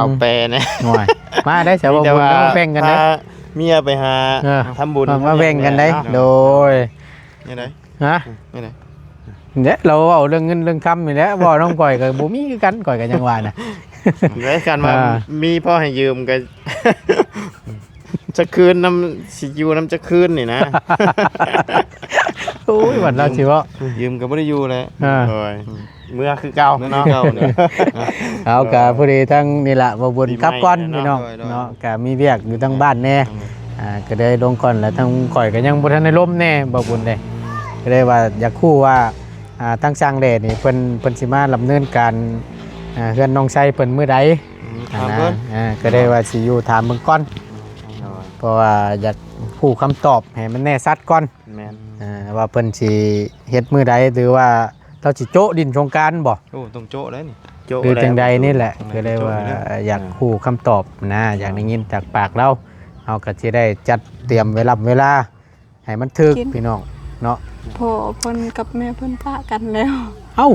ເອົາແປແດ່ ໂອ້ຍ ມາໄດ້ສາວບຸນ ມາແບ່ງກັນໄດ້ ພາເມຍໄປຫາ ເອີ ທຳບຸນ ມາແບ່ງກັນໄດ້ ເນາະ ໂດຍ ແນວໃດ ຮະ ແນວໃດ ເດ້ ລາວເວົ້າເລື່ອງເງິນເລື່ອງຄຳນີ້ແຫຼະ ເວົ້ານຳຂ້ອຍກໍບໍ່ມີຄືກັນ ຂ້ອຍກໍຍັງວ່ານະ ແລ້ວຄັນວ່າ ອ່າ ມີພໍໃຫ້ຢືມກໍ ຈັກຄືນນຳ ຊິຢູ່ນຳຈັກຄືນນີ້ນະ ໂອ້ຍ ວັນລາວຊິເວົ້າ ຢືມກໍບໍ່ໄດ້ຢູ່ແຫຼະ ອ່າ ໂດຍ ເມືອຄືເກົ່າເນາະ ເຮົາກໍພໍດີທັງນີ້ລະ ບໍ່ບຸນກັບກ່ອນພີ່ນ້ອງເນາະ ກໍມີວຽກຢູ່ທາງບ້ານແດ່ ອ່າ ກໍໄດ້ລົງກ່ອນ ແລ້ວທາງຂ້ອຍກໍຍັງບໍ່ທັນໄດ້ລົມແດ່ ບໍ່ບຸນເດ້ ກໍເລີຍວ່າຢາກຮູ້ວ່າ ອ່າ ທາງຊ່າງແຫຼນີ້ເພິ່ນ ເພິ່ນຊິມາດຳເນີນການ ອ່າ ເຮືອນນ້ອງໄຊເພິ່ນມື້ໃດ ອືມ ອ່າ ຖາມເພິ່ນ ອ່າ ກໍເລີຍວ່າຊິຢູ່ຖາມເບິ່ງກ່ອນ ອືມ ເພາະວ່າຢາກຮູ້ຄຳຕອບໃຫ້ມັນແນ່ຊັດກ່ອນ ແມ່ນ ອ່າ ວ່າເພິ່ນຊິເຮັດມື້ໃດ ຫຼືວ່າລາວຊິໂຈະດິນສົງການບໍ່? ໂອ້ ຕ້ອງໂຈະແລ້ວນີ້ ໂຈະ ຫຼືຈັ່ງໃດນີ້ແຫຼະ ແມ່ນ ກໍເລີຍວ່າ ໂຈະນີ້ແຫຼະ ຢາກຮູ້ຄຳຕອບນະ ຢາກໄດ້ຍິນຈາກປາກລາວ ເຮົາກໍຊິໄດ້ຈັດຕຽມເວລາ ເວລາ ໃຫ້ມັນຖືກ ກິນ ພີ່ນ້ອງເນາະ ພໍ່ເພິ່ນກັບແມ່ເພິ່ນປະກັນແລ້ວ ເອົ້າ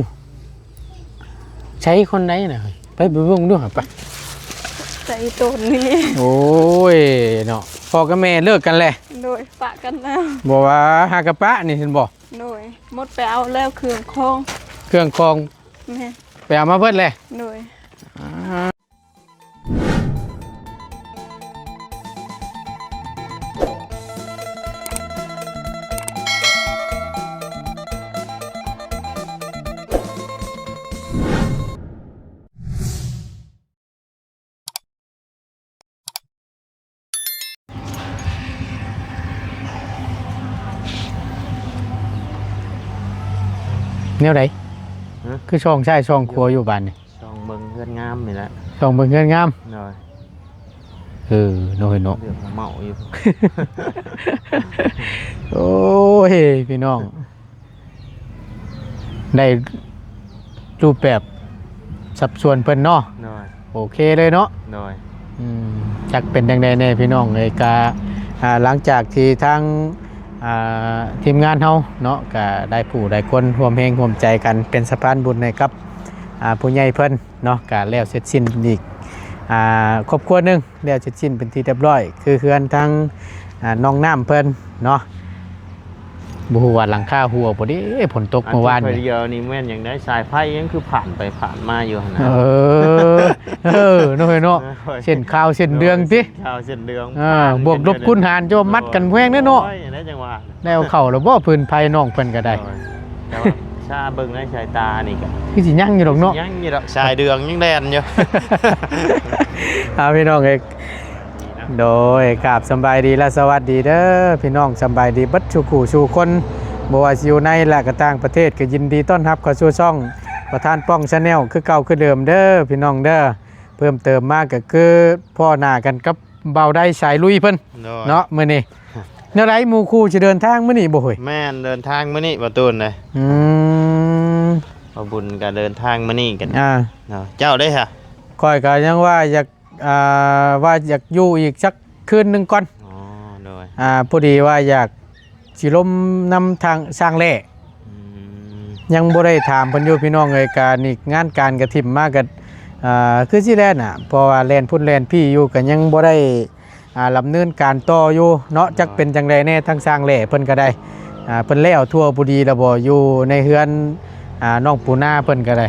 ໃສຄົນໃດນະ ໄປ ໄປເບິ່ງດູຫາ ໄປ ໃສ່ໂຕນນີ້ ໂອ້ຍເນາະ ພໍ່ກັບແມ່ເລີກກັນແລ້ວ ໂດຍ ປະກັນແລ້ວ ບໍ່ວ່າຫາກະປະນີ້ເຫັນບໍ່ ໂດຍ ໝົດໄປເອົາແລ້ວເຄື່ອງຂອງ ເຄື່ອງຂອງ ແມ່ນ ໄປເອົາມາເບິດແລ້ວ ໂດຍ ອ່າ ແນວໃດ? ຮະ? ຄືສ່ອງຊ້າຍສ່ອງຂວາຢູ່ບາດນີ້? ສ່ອງເບິ່ງເຮືອນງາມນີ້ແຫຼະ ສ່ອງເບິ່ງເຮືອນງາມ ໂດຍ ເອີ ເນາະ ເນາະ ເຫຼືອມເມົາຢູ່ ໂອ້ຍ ພີ່ນ້ອງ ໄດ້ຮູບແບບສັດສ່ວນເພິ່ນເນາະ ໂດຍ ໂອເຄເລີຍເນາະ ໂດຍ ອືມ ຈັກເປັນຈັ່ງໃດແດ່ພີ່ນ້ອງເອີຍ ກະ ອ່າ ຫຼັງຈາກທີ່ທາງ ອ່າ ທີມງານເຮົາເນາະ ກະໄດ້ຜູ້ຫຼາຍຄົນຮ່ວມແຮງຮ່ວມໃຈກັນເປັນສະພານບຸນໃຫ້ກັບ ອ່າ ຜູ້ໃຫຍ່ເພິ່ນເນາະ ກະແລ້ວເສັດສິ້ນອີກ ອ່າ ຄອບຄົວໜຶ່ງ ແລ້ວເສັດສິ້ນເປັນທີ່ຮຽບຮ້ອຍ ຄືເຮືອນທາງ ອ່າ ນ້ອງນ້ຳເພິ່ນເນາະ ບໍ່ຮູ້ວ່າຫຼັງຄາຮົ່ວບໍ່ເດ້ ຝົນຕົກເມື່ອວານນີ້ ອັນທີ່ຂ້ອຍດຽວນີ້ແມ່ນຫຍັງໄດ ສາຍໄຟຍັງຄືຜ່ານໄປຜ່ານມາຢູ່ຫັ້ນນະ ເອີ ເອີ ເນາະ ເນາະ ເສັ້ນຂາວເສັ້ນເດືອງຕິ ເສັ້ນຂາວເສັ້ນເດືອງ ອ່າ ບວກລົບຄູນຫານ ຈະມັດກັນແພງເດ້ເນາະ ໂອ້ຍ ຈັ່ງວ່າ ແລ້ວເຂົ້າແລ້ວບໍ່ ພື້ນໄຟນ້ອງເພິ່ນກໍໄດ້ ໂດຍ ແຕ່ວ່າຖ້າເບິ່ງໃນສາຍຕານີ້ກໍຄືຊິຍັງຢູ່ດອກເນາະ ຍັງຢູ່ດອກ ສາຍເດືອງຍັງແລ່ນຢູ່ ເອົາ ພີ່ນ້ອງເອີຍ ໂດຍ ກາບສຳບາຍດີ ແລະ ສະຫວັດດີເດີ ພີ່ນ້ອງ ສຳບາຍດີເບິດສູ່ຜູ້ສູ່ຄົນ ບໍ່ວ່າຊິຢູ່ໃນ ແລະ ກໍຕ່າງປະເທດ ກໍຍິນດີຕ້ອນຮັບເຂົ້າສູ່ຊ່ອງປະທານປ້ອງ Channel ຄືເກົ່າຄືເດີມເດີ ພີ່ນ້ອງເດີ ເພີ່ມເຕີມມາກໍຄືພໍ້ໜ້າກັນກັບ ບ່າວໄດສາຍລຸຍເພິ່ນ ໂດຍ ເນາະ ມື້ນີ້ ແນວໃດ ໝູ່ຄູ່ຊິເດີນທາງມື້ນີ້ບໍ່ເຮີ້ຍ? ແມ່ນ ເດີນທາງມື້ນີ້ ບ່າວຕູນເດ້ ອືມ ບ່າວບຸນກໍເດີນທາງມື້ນີ້ກັນ ອ່າ ເນາະ ເຈົ້າເດ້ຫະ? ຂ້ອຍກໍຍັງວ່າຢາກ ອ່າ ວ່າຢາກຢູ່ອີກຈັກຄືນໜຶ່ງກ່ອນ ອໍ ໂດຍ ອ່າ ພໍດີວ່າຢາກ ຊິລົມນຳທາງຊ່າງແຫຼ ອືມ ຍັງບໍ່ໄດ້ຖາມເພິ່ນຢູ່ພີ່ນ້ອງເອີຍ ການນີ້ງານການກະຖິ້ມມາກະ ອ່າ ຄືຊິແລ່ນນະ ເພາະວ່າແລ່ນພຸ້ນແລ່ນພີ້ຢູ່ ກະຍັງບໍ່ໄດ້ ອ່າ ດຳເນີນການຕໍ່ຢູ່ເນາະ ໂດຍ ຈັກເປັນຈັ່ງໃດແດ່ ທາງຊ່າງແຫຼເພິ່ນກະໄດ້ ອ່າ ເພິ່ນແລ້ວທົ່ວພໍດີແລ້ວບໍ່ ຢູ່ໃນເຮືອນ ອ່າ ນ້ອງປູນາເພິ່ນກະໄດ້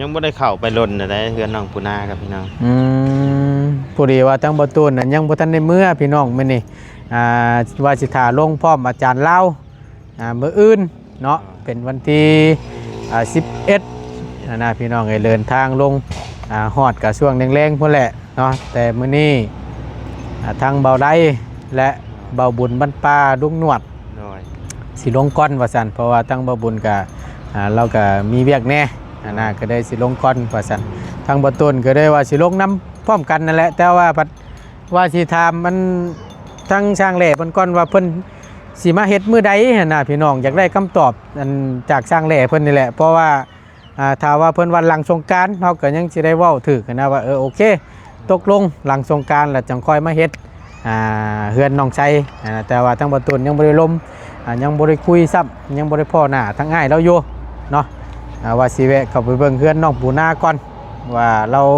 ຍັງບໍ່ໄດ້ເຂົ້າໄປດົນໃດ ເຮືອນນ້ອງປູນາກັບພີ່ນ້ອງ ອືມ ພໍດີວ່າທາງບ່າວຕູນນັ້ນຍັງບໍ່ທັນໄດ້ເມືອພີ່ນ້ອງ ມື້ນີ້ ອ່າ ວ່າຊິຖ້າລົງພ້ອມອາຈານລາວ ອ່າ ມື້ອື່ນເນາະ ເປັນວັນທີ ອ່າ ສິບເອັດ ຫັ້ນນະ ພີ່ນ້ອງເອີຍ ເດີນທາງລົງ ອ່າ ຮອດກະຊ່ວງແລງໆ ພຸ້ນແຫຼະເນາະ ແຕ່ມື້ນີ້ ອ່າ ທັງບ່າວໄດ ແລະ ບ່າວບຸນບ້ານປ່າລຸງໜວດ ໂດຍ ຊິລົງກ່ອນວ່າຊັ້ນ ເພາະວ່າທັງບ່າວບຸນກະ ອ່າ ລາວກະມີວຽກແດ່ ຫັ້ນນະ ກະເລີຍຊິລົງກ່ອນວ່າຊັ້ນ ທັງບ່າວຕູນກະເລີຍວ່າຊິລົງນຳພ້ອມກັນນັ້ນແຫຼະ ແຕ່ວ່າພັດ ວ່າຊິຖາມອັນທາງຊ່າງແຫຼເພິ່ນກ່ອນວ່າເພິ່ນຊິມາເຮັດມື້ໃດຫັ້ນນະ ພີ່ນ້ອງ ຢາກໄດ້ຄຳຕອບອັນຈາກຊ່າງແຫຼເພິ່ນນີ້ແຫຼະ ເພາະວ່າ ອ່າ ຖ້າວ່າເພິ່ນວ່າຫຼັງສົງການ ເຮົາກໍຍັງຊິໄດ້ເວົ້າຖືກຫັ້ນນະວ່າ ເອີ ໂອເຄ ຕົກລົງຫຼັງສົງການແລ້ວຈັ່ງຄ່ອຍມາເຮັດ ອ່າ ເຮືອນນ້ອງໄຊ ອ່າ ແຕ່ວ່າທາງບ່າວຕູນຍັງບໍ່ໄດ້ລົມ ອ່າ ຍັງບໍ່ໄດ້ຄຸຍຊ້ຳ ຍັງບໍ່ໄດ້ພໍ້ໜ້າທາງອ້າຍລາວຢູ່ເນາະ ອ່າ ວ່າຊິແວະເຂົ້າໄປເບິ່ງເຮືອນນ້ອງປູນາກ່ອນ ວ່າລາວ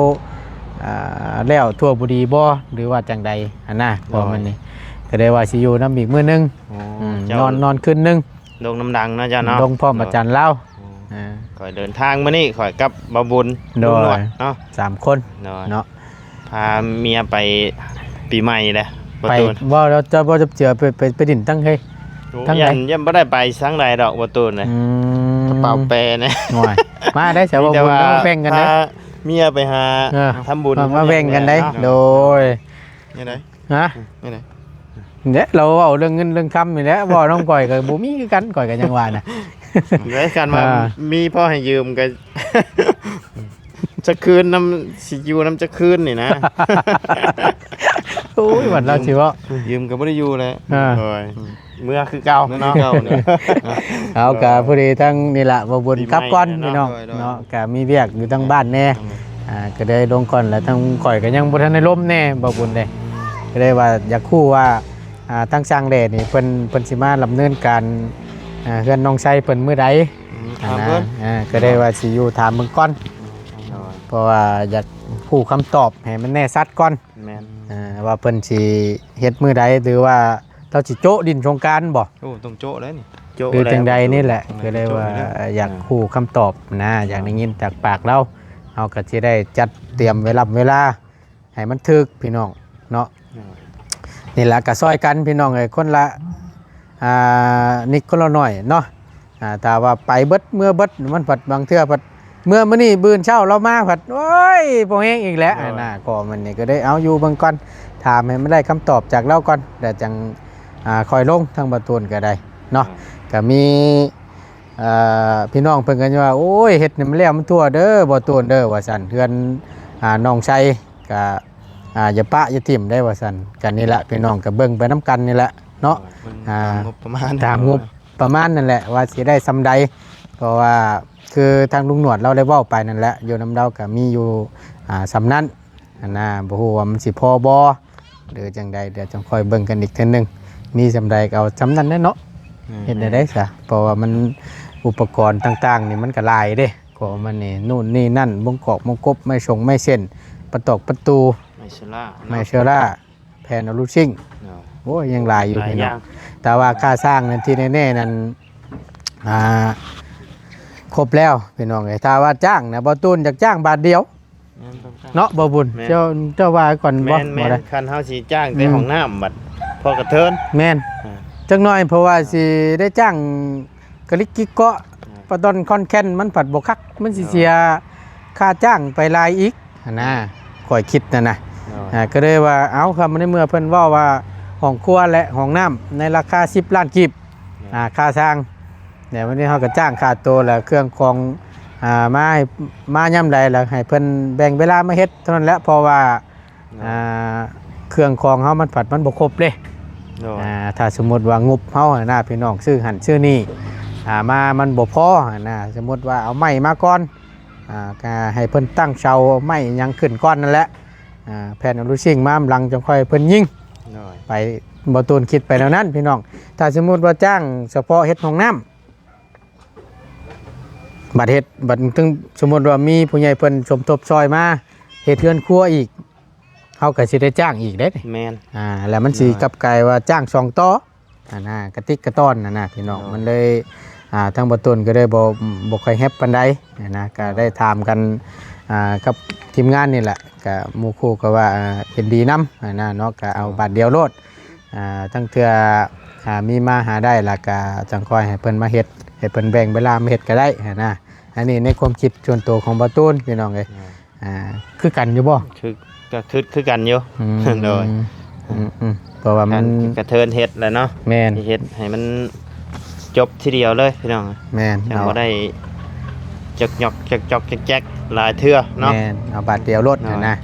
ອ່າ ແລ້ວທົ່ວບໍ່ດີບໍ່ ຫຼືວ່າຈັ່ງໃດຫັ້ນນະ. ໂດຍ ເພາະມັນນີ້ ກໍໄດ້ວ່າຊິຢູ່ນຳອີກມື້ໜຶ່ງ. ໂອ້ ອືມ ເຈົ້າ ນອນ ນອນຄືນໜຶ່ງ ລົງນຳດັງເນາະເຈົ້າເນາະ. ລົງພ້ອມ ໂດຍ ອາຈານລາວ. ໂອ້ ອ່າ ຂ້ອຍເດີນທາງມື້ນີ້ ຂ້ອຍກັບບ່າວບຸນ ໂດຍ ລຸງໜວດເນາະ ສາມຄົນ. ໂດຍ ເນາະ ພາເມຍໄປປີໃໝ່ເດ້ ບໍ່ ໄປ ຕູນ ບໍ່ ເຈົ້າບໍ່ຈັບເຈື່ອໄປ ໄປ ໄປດິນຕັ້ງເຮີຍ ໂອ້ ທາງໃດ? ຢ້ານ ຢ້ານບໍ່ໄດ້ໄປທາງໃດດອກ ບໍ່ຕູນເອີຍ. ອືມ ກະເປົາແປແດ່. ໂອ້ຍ ມາໄດ້ ສາວ ບໍ່ບຸນ ເຮົາແບ່ງກັນເດ້ ພາເມຍໄປຫາ ເອີ ທຳບຸນ ມາ ມາແບ່ງກັນໄດ້. ໂດຍ ແນວໃດ? ຮະ? ແນວໃດ? ເດ້ ລາວເວົ້າເລື່ອງເງິນເລື່ອງຄຳນີ້ແຫຼະ ເວົ້ານຳຂ້ອຍກໍບໍ່ມີຄືກັນ ຂ້ອຍກໍຍັງວ່ານະ. ແລ້ວຄັນວ່າ ອ່າ ມີພໍໃຫ້ຢືມກໍ ຈັກຄືນນຳ ຊິຢູ່ນຳຈັກຄືນນີ້ນະ. ໂອ້ຍ ບັດລາວຊິເວົ້າ ຢືມກໍບໍ່ໄດ້ຢູ່ແລ້ວ. ອ່າ ໂດຍ ເມືອຄືເກົ່າເນາະ ເມືອຄືເກົ່ານີ້. ເອົາ ກະພໍດີທາງນີ້ລະ ບໍ່ບຸນກັບກ່ອນພີ່ນ້ອງເນາະ ກະມີວຽກຢູ່ທາງບ້ານແດ່. ອ່າ ກະໄດ້ລົງກ່ອນ ແລ້ວທາງຂ້ອຍກະຍັງບໍ່ທັນໄດ້ລົມແດ່ ບໍ່ບຸນເດ້. ກະໄດ້ວ່າຢາກຮູ້ວ່າ ອ່າ ທາງຊ່າງແດ່ນີ້ ເພິ່ນ ເພິ່ນຊິມາດຳເນີນການ ອ່າ ເຮືອນນ້ອງໄຊເພິ່ນມື້ໃດ? ອືມ ຖາມເພິ່ນ ອ່າ ກໍໄດ້ວ່າຊິຢູ່ຖາມເບິ່ງກ່ອນ ໂດຍ ເພາະວ່າຢາກຮູ້ຄຳຕອບໃຫ້ມັນແນ່ຊັດກ່ອນ. ແມ່ນ ອ່າ ວ່າເພິ່ນຊິເຮັດມື້ໃດ ຫຼືວ່າລາວຊິໂຈະດິນສົງການບໍ່? ໂອ້ ຕ້ອງໂຈະແລ້ວນີ້ ໂຈະ ຫຼືຈັ່ງໃດນີ້ແຫຼະ. ກໍເລີຍວ່າຢາກຮູ້ຄຳຕອບນະ ຢາກໄດ້ຍິນຈາກປາກລາວ ເຮົາກໍຊິໄດ້ຈັດຕຽມເວລາ ເວລາໃຫ້ມັນຖືກພີ່ນ້ອງເນາະ. ໂດຍ ນີ້ລະກໍຊ່ອຍກັນພີ່ນ້ອງເອີຍ ຄົນລະ ອ່າ ນິດຄົນລະໜ້ອຍເນາະ. ອ່າ ຖ້າວ່າໄປເບິດເມືອເບິດ ມັນພັດບາງເທື່ອພັດເມືອມື້ນີ້ ມື້ອື່ນເຊົ້າລາວມາພັດ ໂອ້ຍ ບໍ່ແຮງອີກແລ້ວ. ໂດຍ ນະ ກໍມັນນີ້ກໍໄດ້ເອົາຢູ່ເບິ່ງກ່ອນ ຖາມໃຫ້ມັນໄດ້ຄຳຕອບຈາກລາວກ່ອນ ແລ້ວຈັ່ງ ອ່າ ຄ່ອຍລົງ. ທາງບ່າວຕູນກໍໄດ້ເນາະ ໂດຍ ກໍມີ ເອີ ພີ່ນ້ອງເພິ່ນກໍວ່າ ໂອ້ຍ ເຮັດໃຫ້ມັນແລ້ວມັນທົ່ວເດີ ບ່າວຕູນເດີ ວ່າຊັ້ນ ເຮືອນ ອ່າ ນ້ອງໄຊ ກະ ອ່າ ຢ່າປະຢ່າຖິ້ມໄດ້ວ່າຊັ້ນ. ກັນນີ້ລະ ພີ່ນ້ອງກໍເບິ່ງໄປນຳກັນນີ້ແຫຼະເນາະ. ໂດຍ ເບິ່ງ ອ່າ ຕາມງົບປະມານ ຕາມງົບປະມານນັ້ນແຫຼະ ວ່າຊິໄດ້ສ່ຳໃດ ເພາະວ່າຄືທາງລຸງໜວດລາວໄດ້ເວົ້າໄປນັ້ນແຫຼະ ຢູ່ນຳລາວກໍມີຢູ່ ອ່າ ສ່ຳນັ້ນຫັ້ນນະ. ບໍ່ຮູ້ວ່າມັນຊິພໍບໍ່ ຫຼືຈັ່ງໃດ ດຽວຈັ່ງຄ່ອຍເບິ່ງກັນອີກເທື່ອໜຶ່ງ ມີສ່ຳໃດກໍເອົາສ່ຳນັ້ນແຫຼະເນາະ. ອືມ ເຮັດແນວໃດຊະ ເພາະວ່າມັນ ອຸປະກອນຕ່າງໆນີ້ມັນກໍຫຼາຍເດ້ ກໍມັນນີ້ ນູ້ນນີ້ນັ້ນ ມົງກອກມົງກົບ ໄມ້ສົງໄມ້ເສັ້ນ ປະຕອກປະຕູ ໄມ້ເຊລາເນາະ ໄມ້ເຊລາ ແຜ່ນອະລູຊິງ ໂດຍ ໂອ້ຍ ຍັງຫຼາຍຢູ່ ຫຼາຍຢ່າງ ພີ່ນ້ອງ. ແຕ່ວ່າຄ່າສ້າງນັ້ນ ທີ່ແນ່ໆນັ້ນ ອ່າ ຄົບແລ້ວພີ່ນ້ອງເອີຍ. ຖ້າວ່າຈ້າງນະ ບ່າວຕູນຢາກຈ້າງບາດດຽວ ແມ່ນ ຕ້ອງຈ້າງ ເນາະ ບ່າວບຸນ ແມ່ນ ເຈົ້າ ເຈົ້າວ່າກ່ອນບໍ່? ແມ່ນ ບໍ່ໄດ້ ຄັນເຮົາຊິຈ້າງແຕ່ ອືມ ຫ້ອງນ້ຳ ບັດພໍກະເທີນ ແມ່ນ ອ່າ ຈັກໜ້ອຍ ເພາະວ່າ ອ່າ ຊິໄດ້ຈ້າງກະລິກກິກເກາະ ອ່າ ປະດອນຄອນແຄນ ມັນພັດບໍ່ຄັກ ມັນຊິ ອ່າ ເສຍຄ່າຈ້າງໄປຫຼາຍອີກຫັ້ນນະ ຂ້ອຍຄິດນັ້ນນະ. ອ່າ ກໍເລີຍວ່າ ເອົ້າ ຄຳໃນເມື່ອເພິ່ນເວົ້າວ່າ ຫ້ອງຄົວ ແລະ ຫ້ອງນ້ຳໃນລາຄາສິບລ້ານກີບ ອ່າ ຄ່າສ້າງ ແລ້ວວັນນີ້ເຮົາກໍຈ້າງຄ່າໂຕ ແລ້ວເຄື່ອງຂອງ ອ່າ ມາໃຫ້ ມາຍາມໃດ ແລ້ວໃຫ້ເພິ່ນແບ່ງເວລາມາເຮັດເທົ່ານັ້ນແຫຼະ ເພາະວ່າ ໂດຍ ອ່າ ເຄື່ອງຂອງເຮົາມັນພັດມັນບໍ່ຄົບເດ້. ໂດຍ ອ່າ ຖ້າສົມມຸດວ່າງົບເຮົາຫັ້ນນະ ພີ່ນ້ອງ ຊື້ຫັ້ນຊື້ນີ້ ອ່າ ມາມັນບໍ່ພໍຫັ້ນນະ ສົມມຸດວ່າເອົາໄມ້ມາກ່ອນ ອ່າ ກໍໃຫ້ເພິ່ນຕັ້ງເສົາໄມ້ຫຍັງຂຶ້ນກ່ອນນັ້ນແຫຼະ ອ່າ ແຜ່ນອະລູຊິງມານຳຫຼັງ ຈັ່ງຄ່ອຍເພິ່ນຍິງ ໂດຍ ໄປ. ບ່າວຕູນຄິດໄປແນວນັ້ນ ພີ່ນ້ອງ. ຖ້າສົມມຸດວ່າຈ້າງສະເພາະເຮັດຫ້ອງນ້ຳ ບັດເຮັດ ບັດເຖິງສົມມຸດວ່າມີຜູ້ໃຫຍ່ເພິ່ນສົມທົບຊ່ອຍມາເຮັດເຮືອນຄົວອີກ ເຮົາກໍຊິໄດ້ຈ້າງອີກເດ້. ແມ່ນ ອ່າ ແລ້ວມັນຊິ ໂດຍ ກັບກາຍວ່າຈ້າງສອງຕໍ່ຫັ້ນນະ ກະຕິກກະຕ່ອນຫັ້ນນະ ພີ່ນ້ອງ. ໂດຍ ມັນເລີຍ ອ່າ ທາງບ່າວຕູນກໍເລີຍບໍ່ ບໍ່ຄ່ອຍແຮັບປານໃດຫັ້ນນະ ກໍໄດ້ຖາມກັນ ອ່າ ກັບທີມງານນີ້ແຫຼະ ກໍໝູ່ຄູ່ກໍວ່າ ອ່າ ເຫັນດີນຳຫັ້ນນະເນາະ ກໍເອົາ ໂດຍ ບາດດຽວໂລດ. ອ່າ ທັງເທື່ອ ອ່າ ມີມາຫາໄດ້ ແລ້ວກະຈັ່ງຄ່ອຍໃຫ້ເພິ່ນມາເຮັດ ໃຫ້ເພິ່ນແບ່ງເວລາມາເຮັດກໍໄດ້ຫັ້ນນະ. ອັນນີ້ໃນຄວາມຄິດສ່ວນຕົວຂອງບ່າວຕູນ ພີ່ນ້ອງເອີຍ. ໂດຍ ອ່າ ຄືກັນຢູ່ບໍ່? ຄື ກໍຄິດຄືກັນຢູ່. ອືມ ໂດຍ ອືມໆ ເພາະວ່າມັນ ກະເທີນເຮັດແຫຼະເນາະ. ແມ່ນ ເຮັດໃຫ້ມັນຈົບທີດຽວເລີຍ ພີ່ນ້ອງ. ແມ່ນ ຈັ່ງບໍ່ໄດ້ຈອກໆ ຈອກໆ ແຈກໆ ຫຼາຍເທື່ອເນາະ. ແມ່ນ ເອົາບາດດຽວໂລດຫັ້ນນະ. ໂດຍ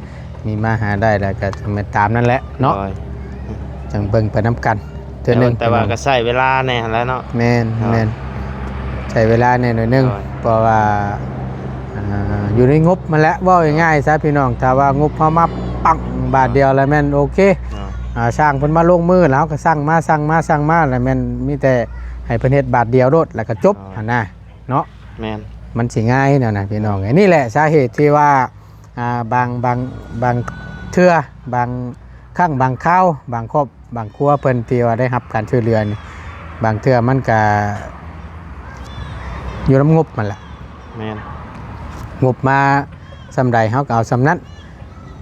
ມີມາຫາໄດ້ແລ້ວກໍແມ່ນຕາມນັ້ນແຫຼະເນາະ. ໂດຍ ຈັ່ງເບິ່ງໄປນຳກັນເທື່ອໜຶ່ງ ແຕ່ວ່າ ແຕ່ວ່າກໍໃຊ້ເວລາແດ່ຫັ້ນແຫຼະເນາະ. ແມ່ນ ໂດຍ ແມ່ນ ໃຊ້ເວລາແດ່ໜ້ອຍໜຶ່ງ ໂດຍ ເພາະວ່າ ອ່າ ຢູ່ໃນງົບມັນແຫຼະ ເວົ້າງ່າຍໆຊະ ພີ່ນ້ອງ. ຖ້າວ່າງົບເຮົາມາປັ້ງບາດດຽວແລ້ວແມ່ນໂອເຄ. ໂດຍ ອ່າ ຊ່າງເພິ່ນມາລົງມືແລ້ວ ເຮົາກໍສັ່ງມາ ສັ່ງມາ ສັ່ງມາ ແລ້ວແມ່ນມີແຕ່ໃຫ້ເພິ່ນເຮັດບາດດຽວໂລດ ແລ້ວກໍຈົບ ໂດຍ ຫັ້ນນະເນາະ. ແມ່ນ ມັນຊິງ່າຍແນວນັ້ນ ພີ່ນ້ອງ. ອັນນີ້ແຫຼະສາເຫດທີ່ວ່າ ອ່າ ບາງ ບາງ ບາງເທື່ອ ບາງຄັ້ງບາງຄາວ ບາງຄອບບາງຄົວເພິ່ນທີ່ວ່າໄດ້ຮັບການຊ່ວຍເຫຼືອນີ້ ບາງເທື່ອມັນກະຢູ່ນຳງົບຫັ້ນແຫຼະ. ແມ່ນ. ງົບມາສ່ຳໃດເຮົາກໍເອົາສ່ຳນັ້ນ.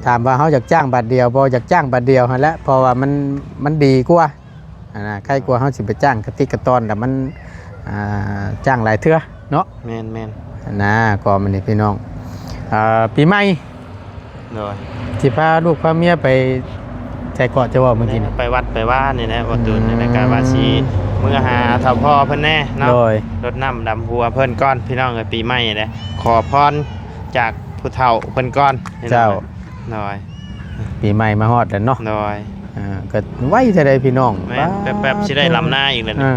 ຖາມວ່າເຮົາຢາກຈ້າງບາດດຽວບໍ່? ຢາກຈ້າງບາດດຽວຫັ້ນແຫຼະ ເພາະວ່າມັນ ມັນດີກວ່າ. ອັນນະ ໄຄກວ່າເຮົາຊິໄປຈ້າງກະຕິກກະຕອນ ແລ້ວມັນ ອ່າ ຈ້າງຫຼາຍເທື່ອເນາະ. ແມ່ນໆ ອັນນະ ກໍມື້ນີ້ພີ່ນ້ອງ ອ່າ ປີໃໝ່ ໂດຍ ຊິພາລູກພາເມຍໄປໃສເກາະ ຈະເວົ້າມື້ກີ້ນີ້? ໄປວັດໄປວານີ້ແຫຼະ ບໍ່ຕູນ ອືມ ແລ້ວກະວ່າຊິເມືອຫາເຖົ້າພໍ່ເພິ່ນແດ່ເນາະ. ໂດຍ ລົດນ້ຳດຳຫົວເພິ່ນກ່ອນ ພີ່ນ້ອງເອີຍ ປີໃໝ່ແຫຼະ ຂໍພອນຈາກຜູ້ເຖົ້າເພິ່ນກ່ອນ. ເຈົ້າ ໂດຍ ປີໃໝ່ມາຮອດແລ້ວເນາະ. ໂດຍ ອ່າ ກໍໄວແທ້ໃດພີ່ນ້ອງ. ແມ່ນ ປ້າ ແປັບໆ ຊິໄດ້ລຳນາອີກແລ້ວນີ້. ອ່າ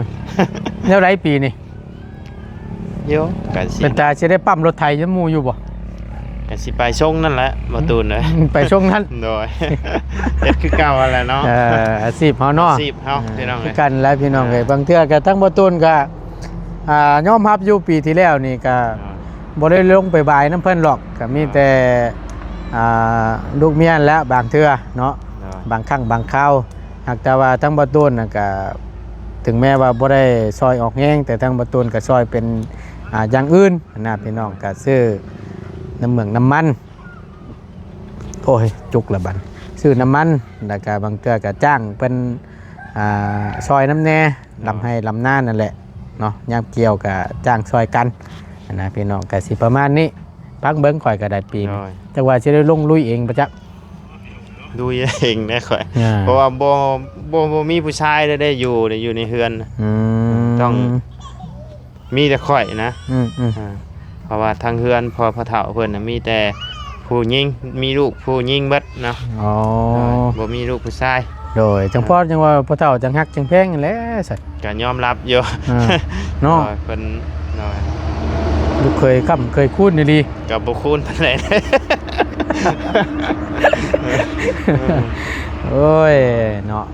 ແນວໃດປີນີ້? ໂຍ ກະຊິ ເປັນຕາຊິໄດ້ປ້ຳລົດໄຖນຳໝູ່ຢູ່ບໍ່? ກະຊິໄປຊົງນັ້ນແຫຼະ ບໍ່ຕູນເອີຍ. ໄປຊົງນັ້ນ. ໂດຍ ເຮັດຄືເກົ່າຫັ້ນແຫຼະເນາະ. ເອີ ອາຊີບເຮົາເນາະ ອາຊີບເຮົາ ອ່າ ພີ່ນ້ອງ ຄືກັນແຫຼະພີ່ນ້ອງເອີຍ. ອ່າ ບາງເທື່ອກະທັງບໍ່ຕູນກະ ອ່າ ຍອມຮັບຢູ່ ປີທີ່ແລ້ວນີ້ກະ ອ່າ ບໍ່ໄດ້ລົງໄປບາຍນຳເພິ່ນຫຼອກ ກະມີແຕ່ ອ່າ ລູກເມຍຫັ້ນແຫຼະ ບາງເທື່ອເນາະ. ໂດຍ ບາງຄັ້ງບາງຄາວ ຫາກແຕ່ວ່າທາງບໍ່ຕູນນະກະ ເຖິງແມ້ວ່າບໍ່ໄດ້ຊ່ອຍອອກແຮງ ແຕ່ທາງບໍ່ຕູນກະຊ່ອຍເປັນ ອ່າ ຢ່າງອື່ນນະພີ່ນ້ອງ. ກະຊື້ນ້ຳເມືອງນ້ຳມັນ ໂອ້ຍ ຈຸກລະບັດ ຊື້ນ້ຳມັນ ແລ້ວກະບາງເທື່ອກະຈ້າງເພິ່ນ ອ່າ ຊ່ອຍນຳແດ່ ລຳໄຮ່ລຳນານັ້ນແຫຼະເນາະ. ຍາມກ່ຽວກະຈ້າງຊ່ອຍກັນຫັ້ນນະພີ່ນ້ອງ. ກະຊິປະມານນີ້ ຟັງເບິ່ງຂ້ອຍກະໄດ້ປີນີ້ ໂດຍ ຈັກວ່າຊິໄດ້ລົງລຸຍເອງບໍ່ຈັກ. ລຸຍເອງແດ່ຂ້ອຍ ອ່າ ເພາະວ່າບໍ່ ບໍ່ ບໍ່ມີຜູ້ຊາຍເລີຍເດ້ ຢູ່ ຢູ່ໃນເຮືອນ. ອືມ ຕ້ອງມີແຕ່ຂ້ອຍນະ. ອືມໆ ອ່າ ເພາະວ່າທາງເຮືອນພໍ່ພໍ່ເຖົ້າເພິ່ນນະ ມີແຕ່ຜູ້ຍິງ ມີລູກຜູ້ຍິງເບິດເນາະ. ອໍ ໂດຍ ບໍ່ມີລູກຜູ້ຊາຍ. ໂດຍ ຈັ່ງພໍ ອ່າ ຈັ່ງວ່າພໍ່ເຖົ້າຈັ່ງຮັກຈັ່ງແພງຫັ້ນແຫຼະ ກະຍອມຮັບຢູ່ ອ່າ ເນາະ. ໂດຍ ເພິ່ນ ໂດຍ ລູກເຂີຍຄ້ຳເຂີຍຄູນອີ່ຫຼີ ກໍບໍ່ຄູນປານໃດ. ໂອ້ຍເນາະ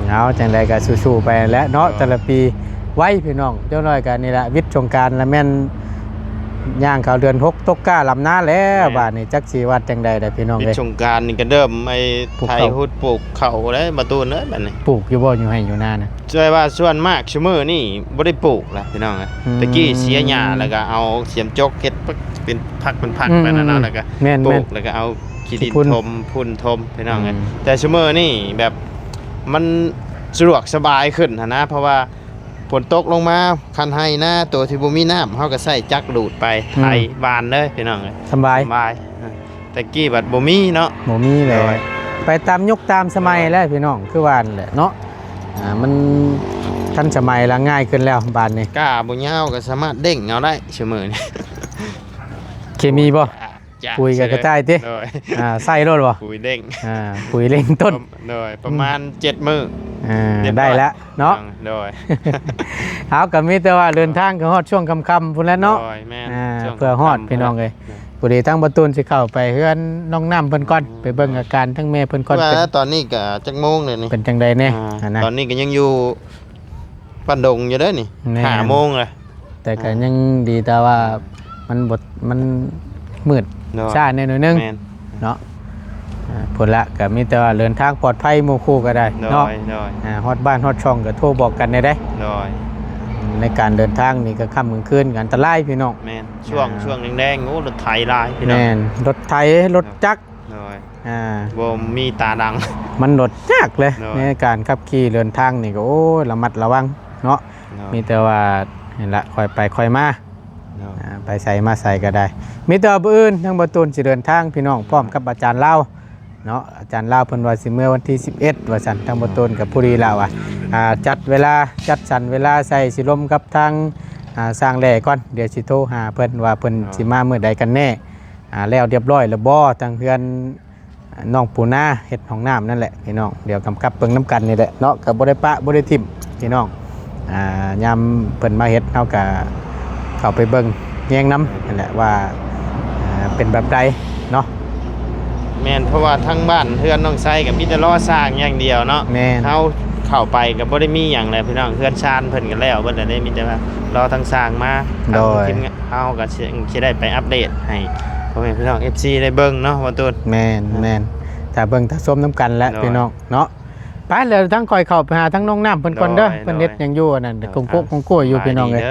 ເອົາ ຈັ່ງໃດກໍສູ້ໆໄປແຫຼະເນາະ. ແຕ່ລະປີໄວພີ່ນ້ອງ ຈັກໜ້ອຍກໍນີ້ລະ ວິດສົງການລະແມ່ນຍ່າງເຂົ້າເດືອນຫົກ ຕົກກ້າລຳນາແລ້ວ. ແມ່ນ. ບາດນີ້ຈັກຊິວ່າຈັ່ງໃດລະພີ່ນ້ອງເອີຍ ວິດສົງການນີ້ກໍເລີ່ມໄອ້ ປູກເຂົ້າ ໄຖ ຫຸດ ປູກເຂົ້າແລ້ວ ບໍ່ຕູນເອີຍ ບາດນີ້. ປູກຢູ່ບໍ່ ຢູ່ໄຮ່ຢູ່ນານະ? ສ່ວນວ່າ ສ່ວນມາກຊຸມື້ນີ້ບໍ່ໄດ້ປູກລະພີ່ນ້ອງເອີຍ. ອືມ ແຕ່ກີ້ເສຍຫຍ້າ ແລ້ວກໍເອົາສຽມຈົກເຮັດເປັນພັກເປັນພັກ ອືມ ໄປນັ້ນເນາະ ອືມ ແລ້ວກໍ ແມ່ນໆ ປູກ ແລ້ວກໍເອົາຂີ້ດິນຖົມ ຝຸ່ນຖົມພີ່ນ້ອງເອີຍ. ອືມ ແຕ່ຊຸມື້ນີ້ແບບມັນສະດວກສະບາຍຂຶ້ນຫັ້ນນະ ເພາະວ່າຝົນຕົກລົງມາ ຄັນໄຮ່ນາໂຕທີ່ບໍ່ມີນ້ຳ ເຮົາກໍໃຊ້ຈັກດູດໄປ ອືມ ໄຖຫວ່ານເລີຍພີ່ນ້ອງເອີຍ ສະບາຍ ສະບາຍ. ແຕ່ກີ້ບັດບໍ່ມີເນາະ ບໍ່ມີແຫຼະ ໂດຍ ໄປຕາມຍຸກຕາມສະໄໝແຫຼະພີ່ນ້ອງ ຄືວ່ານັ້ນແຫຼະເນາະ. ອ່າ ມັນທັນສະໄໝລະ ງ່າຍຂຶ້ນແລ້ວບາດນີ້ ກ້າບໍ່ຍາວກໍສາມາດເດ້ງເອົາໄດ້ຊຸມື້ນີ້. ເຄມີບໍ່? ຈ້ະ ປຸ໋ຍກັບກະຕ່າຍຕິ? ໂດຍ ອ່າ ໃສ່ໂລດບໍ່? ປຸ໋ຍເດ້ງ ອ່າ ປຸ໋ຍເລັ່ງຕົ້ນ ໂດຍ ປະມານ ອືມ ເຈັດມື້ ອ່າ ໄດ້ລະເນາະ ໂດຍ. ເຮົາກໍມີແຕ່ວ່າເດີນທາງກໍຮອດຊ່ວງຄ່ຳໆພຸ້ນແຫຼະເນາະ ໂດຍ ແມ່ນ ອ່າ ຊ່ວງຄ່ຳໆ ເພື່ອຮອດພີ່ນ້ອງເອີຍ ໂດຍ. ພໍດີທາງບໍ່ຕູນຊິເຂົ້າໄປເຮືອນນ້ອງນ້ຳເພິ່ນກ່ອນ ອືມ ໄປເບິ່ງອາການທັງແມ່ເພິ່ນກ່ອນ ວ່າ ເປັນ ຕອນນີ້ກໍຈັກໂມງແລ້ວນີ້ ເປັນຈັ່ງໃດແດ່ ອ່າ ຫັ້ນນະ ຕອນນີ້ກໍຍັງຢູ່ບ້ານດົງຢູ່ເດີນີ້ ແມ່ນ ຫ້າໂມງລະ ແຕ່ກໍ ອ່າ ຍັງດີແຕ່ວ່າມັນບໍ່ ມັນມືດ ໂດຍ ຊ້າແດ່ໜ້ອຍໜຶ່ງ ແມ່ນ ເນາະ. ອ່າ ພຸ້ນລະ ກໍມີແຕ່ວ່າເດີນທາງປອດໄພ ໝູ່ຄູ່ກໍໄດ້ເນາະ ໂດຍ ໂດຍ ອ່າ ຮອດບ້ານຮອດຊ່ອງກໍໂທບອກກັນແດ່ເດ້ ໂດຍ. ໃນການເດີນທາງນີ້ ກາງຄ່ຳກາງຄືນກໍອັນຕະລາຍພີ່ນ້ອງ ແມ່ນ ຊ່ວງ ອ່າ ຊ່ວງແດງໆ ໂອ້ ລົດໄຖຫຼາຍພີ່ນ້ອງ ແມ່ນ ລົດໄຖ ລົດຈັກ ໂດຍ ອ່າ ບໍ່ມີຕາດັງ ມັນລົດຍາກເລີຍ ໂດຍ ໃນການຂັບຂີ່ເດີນທາງນີ້ກໍ ໂອ້ຍ ລະມັດລະວັງເນາະ ໂດຍ ມີແຕ່ວ່ານີ້ລະ ຄ່ອຍໄປຄ່ອຍມາ ໂດຍ ອ່າ ໄປໃສມາໃສກໍໄດ້ ມີແຕ່ວ່າມື້ອື່ນທາງບໍ່ຕູນຊິເດີນທາງພີ່ນ້ອງ ພ້ອມກັບອາຈານລາວເນາະ ອາຈານລາວເພິ່ນວ່າຊິເມືອວັນທີສິບເອັດ ວ່າຊັ້ນ ທາງບໍ່ຕູນກໍພໍດີລະວ່າ ອ່າ ຈັດເວລາ ຈັດສັນເວລາໃສ່ ຊິລົມກັບທາງ ອ່າ ຊ່າງແຫຼກ່ອນ ດຽວຊິໂທຫາເພິ່ນວ່າເພິ່ນ ໂດຍ ຊິມາມື້ໃດກັນແນ່ ອ່າ ແລ້ວຮຽບຮ້ອຍແລ້ວບໍ່ ທາງເຮືອນ ນ້ອງປູນາເຮັດຫ້ອງນ້ຳນັ້ນແຫຼະພີ່ນ້ອງ ດຽວກຳກັບເບິ່ງນຳກັນນີ້ແຫຼະເນາະ ກໍບໍ່ໄດ້ປະບໍ່ໄດ້ຖິ້ມພີ່ນ້ອງ ອ່າ ຍາມເພິ່ນມາເຮັດ ເຮົາກໍເຂົ້າໄປເບິ່ງແຍງນຳຫັ້ນແຫຼະວ່າ ອ່າ ເປັນແບບໃດເນາະ. ແມ່ນ ເພາະວ່າທາງບ້ານເຮືອນນ້ອງໄຊກໍມີແຕ່ລໍສ້າງຢ່າງດຽວເນາະ ແມ່ນ ເຮົາເຂົ້າໄປກໍບໍ່ໄດ້ມີຫຍັງແຫຼະພີ່ນ້ອງ ເຮືອນຊານເພິ່ນກໍແລ້ວເບິດແລ້ວເດ້ ມີແຕ່ວ່າລໍທາງຊ່າງມາ ໂດຍ ທາງທີມງານ ເຮົາກໍຊິ ຊິໄດ້ໄປອັບເດດໃຫ້ ພໍ່ແມ່ພີ່ນ້ອງ ເອັຟຊີ ໄດ້ເບິ່ງເນາະ ບໍ່ຕູນ. ແມ່ນ ອ່າ ແມ່ນ ຖ້າເບິ່ງຖ້າຊົມນຳກັນແຫຼະ ໂດຍ ພີ່ນ້ອງເນາະ. ໄປແລ້ວ ທາງຂ້ອຍເຂົ້າໄປຫາທາງນ້ອງນ້ຳເພິ່ນກ່ອນເດີ ໂດຍ ເພິ່ນເຮັດຫຍັງຢູ່ອັນນັ້ນ ໂດຍ ກົງໂກະ ອ່າ ກົງໂກະຢູ່ ສະບາຍ ພີ່ນ້ອງເອີຍ ດີ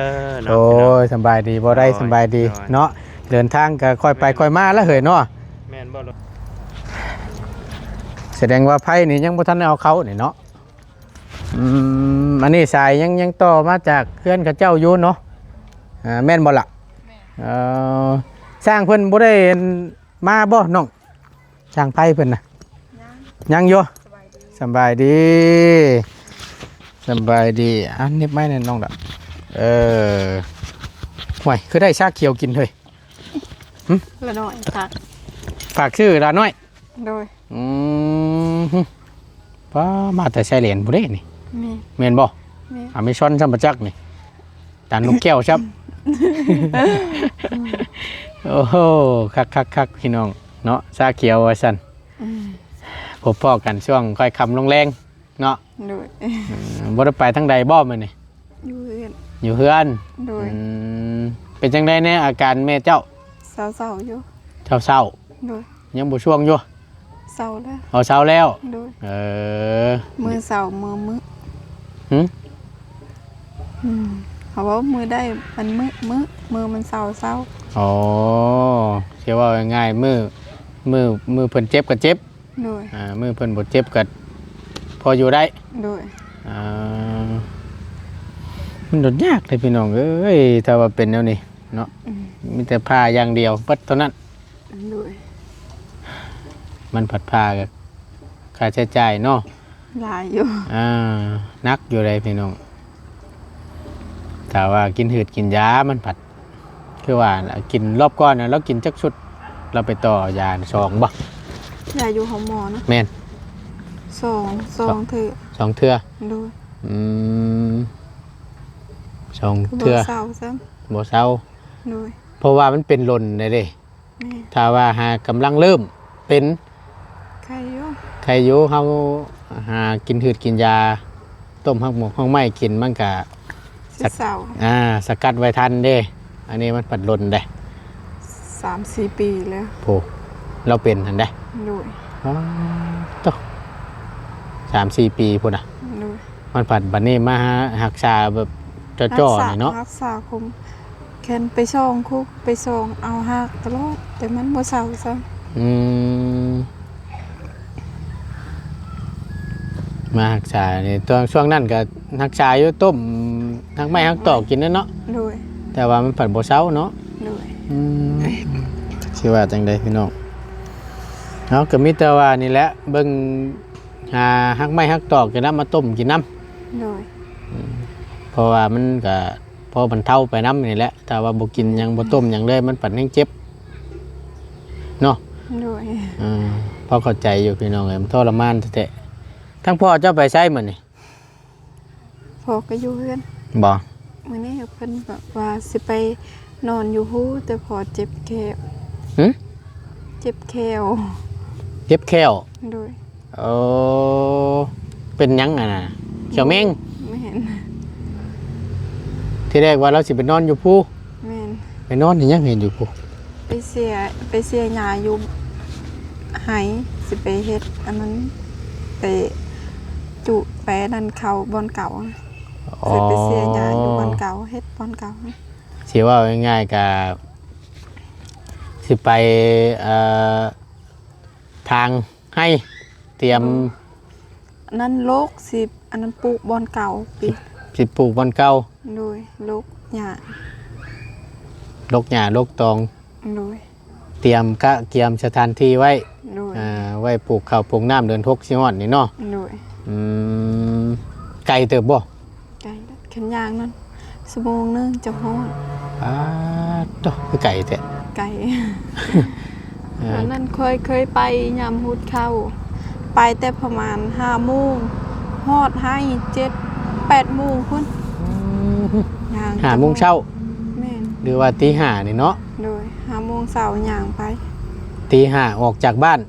ເດີເນາະ ໂດຍ ພີ່ນ້ອງ ສະບາຍດີ ບໍ່ໄດ້ ໂດຍ ສະບາຍດີ ໂດຍ ເນາະ. ເດີນທາງກໍຄ່ອຍໄປ ແມ່ນ ຄ່ອຍມາລະເຮີ້ຍເນາະ. ແມ່ນບໍ່? ສະແດງວ່າໄຟນີ້ຍັງບໍ່ທັນໄດ້ເອົາເຂົ້ານີ້ເນາະ. ອືມ ອັນນີ້ສາຍຍັງ ຍັງຕໍ່ມາຈາກເຮືອນເຂົາເຈົ້າຢູ່ເນາະ. ອ່າ ແມ່ນບໍ່ລະ? ແມ່ນ. ເອີ ຊ່າງເພິ່ນບໍ່ໄດ້ມາບໍ່ນ້ອງ? ຊ່າງໄຟເພິ່ນນະ? ຍັງ ຍັງຢູ່. ສະບາຍດີ ສະບາຍດີ ສະບາຍດີ. ອ່າ ເນັບໄມ້ແດ່ນ້ອງດາ. ເອີ ຫ້ວຍ ຄືໄດ້ຊາຂຽວກິນເຮີ້ຍ? ຫຶ? ລະນ້ອຍ ຝາກ ຝາກຊື້ລະນ້ອຍ? ໂດຍ. ອືມ ປ້າ ມາແຕ່ໄຊແລນພຸ້ນເດ້ນີ້. ແມ່ນ ແມ່ນບໍ່? ແມ່ນ. ອາເມຊອນຊ້ຳປະຈັກນີ້ ຕານນົກແກ້ວຊ້ຳ. ໂອ້ໂຫ ຄັກໆໆ ພີ່ນ້ອງເນາະ ຊາຂຽວວ່າຊັ້ນ. ອືມ ພົບພໍ້ກັນຊ່ວງຄ່ອຍຄ່ຳລົງແລງເນາະ. ໂດຍ. ເອີ ບໍ່ໄດ້ໄປທາງໃດບໍ່ມື້ນີ້? ຢູ່ເຮືອນ ຢູ່ເຮືອນ. ໂດຍ. ອືມ ເປັນຈັ່ງໃດແດ່ອາການແມ່ເຈົ້າ? ເຊົາໆຢູ່. ເຊົາໆ? ໂດຍ. ຍັງບໍ່ຊ່ວງຢູ່? ເຊົາແລ້ວ. ເອົາ ເຊົາແລ້ວ. ໂດຍ. ເອີ ມື້ເຊົາມື້ມື້. ຫຶ? ອືມ ເຂົາເວົ້າມື້ໃດມັນມື້ ມື້ ມື້ມັນເຊົາ ເຊົາ. ອໍ ຊິເວົ້າງ່າຍໆ ມື້ ມື້ ມື້ເພິ່ນເຈັບກໍເຈັບ. ໂດຍ. ອ່າ ມື້ເພິ່ນບໍ່ເຈັບກໍພໍຢູ່ໄດ້. ໂດຍ. ອ່າ ມັນໂດດຍາກເດ້ພີ່ນ້ອງເອີຍ ຖ້າວ່າເປັນແນວນີ້ເນາະ. ອືມ ມີແຕ່ຜ່າຢ່າງດຽວເບິດເທົ່ານັ້ນ. ໂດຍ. ມັນຜັດຜ່າກໍຄ່າໃຊ້ຈ່າຍເນາະ ຫຼາຍຢູ່. ອ່າ ໜັກຢູ່ເດ້ພີ່ນ້ອງ. ຖ້າວ່າກິນຮືດກິນຢາມັນພັດ ຄືວ່ານະ ກິນ ລອບກ່ອນນະ ລາວກິນຈັກຊຸດ? ລາວໄປຕໍ່ຢາສອງບໍ່? ຢາຢູ່ໂຮງໝໍນະ? ແມ່ນ ສອງ ສອງເທື່ອ. ສອງເທື່ອ? ໂດຍ. ອືມ ສອງເທື່ອ ຄືບໍ່ເຊົາຊ້ຳ. ບໍ່ເຊົາ. ໂດຍ. ເພາະວ່າມັນເປັນດົນແລ້ວເດ້. ແມ່ນ. ຖ້າວ່າຫາກຳລັງເລີ່ມເປັນ ໄຄຢູ່ ໄຄຢູ່. ເຮົາຫາກິນພືດກິນຢາ ຕົ້ມຮາກໝົກຮາກໄມ້ກິນ ມັນກະ ຊິເຊົາ. ສະ ອ່າ ສະກັດໄວ້ທັນເດ້. ອັນນີ້ມັນພັດດົນເດ້ ສາມສີ່ປີແລ້ວ. ໂອ້ ລາວເປັນຫັ້ນເດ້. ໂດຍ. ອໍ ໂທ້ ສາມສີ່ປີພຸ້ນນະ. ໂດຍ. ມັນພັດບັດນີ້ມາຮັກສາແບບເຈາະໆ ນີ້ເນາະ ຮັກສາຄົມ ແຄ່ນໄປສ່ອງຄຸກ ໄປສ່ອງເອົາຮາກຕະຫຼອດ ແຕ່ມັນບໍ່ເຊົາຊ້ຳ. ອືມ ມາຮັກສານີ້ ຕອນຊ່ວງນັ້ນກໍຮັກສາຢູ່ ຕົ້ມຮາກໄມ້ຮາກຕອກກິນນັ້ນເນາະ. ໂດຍ. ແຕ່ວ່າມັນພັດບໍ່ເຊົາເນາະ. ໂດຍ. ອືມ ຊິວ່າຈັ່ງໃດພີ່ນ້ອງ ເຮົາກໍມີແຕ່ວ່ານີ້ແຫຼະ ເບິ່ງ ຫາຮາກໄມ້ຮາກຕອກນີ້ນຳມາຕົ້ມກິນນຳ. ໂດຍ. ອືມ ເພາະວ່າມັນກະພໍບັນເທົາໄປນຳນີ້ແຫຼະ ຖ້າວ່າບໍ່ກິນຫຍັງ ບໍ່ຕົ້ມຫຍັງເລີຍ ມັນປັດແຮງເຈັບເນາະ. ໂດຍ. ເອີ ພໍເຂົ້າໃຈຢູ່ພີ່ນ້ອງເອີຍ ມັນທໍລະມານແທ້ໆ. ທາງພໍ່ເຈົ້າໄປໃສມື້ນີ້? ພໍ່ກໍຢູ່ເຮືອນ. ບໍ່? ມື້ນີ້ເພິ່ນບອກວ່າຊິໄປນອນຢູ່ພູ ແຕ່ພໍ່ເຈັບແຂ້ວ. ຫຶ? ເຈັບແຂ້ວ. ເຈັບແຂ້ວ? ໂດຍ. ໂອ້ ເປັນຫຍັງຫັ້ນນະ? ຂຽວແມງ? ແມ່ນ. ທີແລກວ່າລາວຊິໄປນອນຢູ່ພູ? ແມ່ນ. ໄປນອນເຮັດຫຍັງເຫັນຢູ່ພູ? ໄປເສຍ ໄປເສຍຫຍ້າຢູ່ໄຮ່ ຊິໄປເຮັດອັນນັ້ນ ໄປຈຸ ໄປອັນນັ້ນເຂົ້າບ່ອນເກົ່າ. ອໍ ຊິໄປເສຍຫຍ້າຢູ່ບ່ອນເກົ່າ ເຮັດບ່ອນເກົ່າ. ຊິເວົ້າງ່າຍໆ ກະຊິໄປ ເອີ ທາງ ໄຮ່ ຕຽມ ອັນນັ້ນໂລກ ຊິ ອັນນັ້ນປູກບ່ອນເກົ່າ ຊິ ຊິປູກບ່ອນເກົ່າ. ໂດຍ. ໂລກຫຍ້າ ໂລກຫຍ້າໂລກຕອງ. ໂດຍ. ຕຽມກະກຽມສະຖານທີ່ໄວ້. ໂດຍ. ອ່າ ໄວ້ປູກເຂົ້າປູກນ້ຳ ເດືອນຫົກຊິຮອດນີ້ເນາະ. ໂດຍ. ອືມ ໄກເຕີບບໍ່? ໄກ ຄັນຍ່າງນັ້ນ ຊົ່ວໂມງໜຶ່ງຈະຮອດ. ປາດໂທ້ ຄືໄກແທ້. ໄກ. ເອີ ຕອນນັ້ນຂ້ອຍເຄີຍໄປຍາມຫູດເຂົ້າ ໄປແຕ່ປະມານຫ້າໂມງ ຮອດໄຮ່ເຈັດແປດໂມງພຸ້ນ. ອືມ ຍ່າງ ຫ້າໂມງເຊົ້າ. ແມ່ນ. ຫຼືວ່າຕີຫ້ານີ້ເນາະ. ໂດຍ. ຫ້າໂມງເຊົ້າຍ່າງໄປ ຕີຫ້າອອກຈາກບ້ານ.